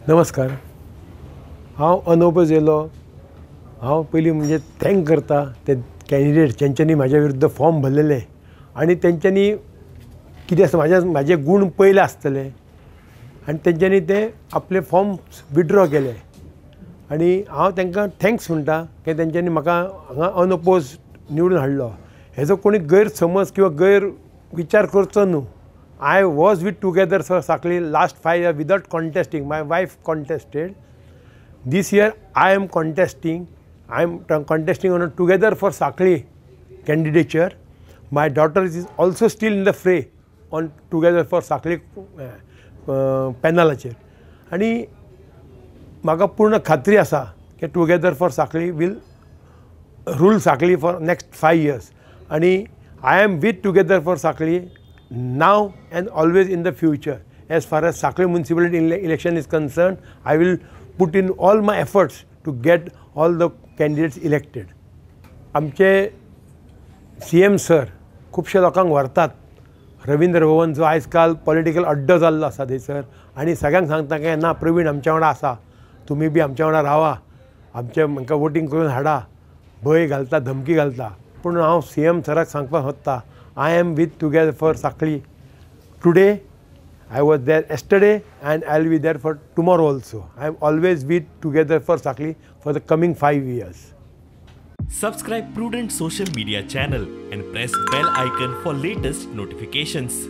नमस्कार, हांव अनोपज येयलो. हांव पयलीं म्हणजे thank करता ते कॅन्डिडेट जेंच्यांनी म्हाज्या विरुद्ध फॉर्म भरलेले आनी तेंच्यांनी कितें आसा म्हाज्या म्हाजे गूण पयले आसतले आनी तेंच्यांनी ते आपले फॉर्म विड्रॉ केले आनी हांव तांकां thanks म्हणटा की तेंच्यांनी म्हाका हांगा अनओपोज निवडून हाडलो. हेजो कोणी गैरसमज किंवा गैर विचार करचो न्हू. I was with Together for Sanquelim last 5 year without contesting. My wife contested. This year I am contesting. I am contesting on a Together for Sanquelim candidature. My daughter is also still in the fray on Together for Sanquelim पॅनलाचेर आनी म्हाका पूर्ण खात्री आसा की Together for Sanquelim will rule Sanquelim for next 5 years आनी I am with Together for Sanquelim now and always in the future. As far as Sanquelim municipality election is concerned, I will put in all my efforts to get all the candidates elected. आमचे CM sir खुबशे लोकांक व्हरतात रवींद्र भवन जो आयज काल political अड्डो जाल्लो आसा थंयसर आनी सगळ्यांक सांगता की ना, प्रवीण आमच्या वांगडा आसा, तुमी बी आमच्या वांगडा रावा, आमचे म्हाका वोटींग करून हाडा, भंय घालता, धमकी घालता. पूण हांव CM सराक सांगपाक सोदता, I am with Together for Sanquelim today, I was there yesterday and I will be there for tomorrow also. I am always with Together for Sanquelim for the coming 5 years. Subscribe Prudent Social Media channel and press bell icon for latest notifications.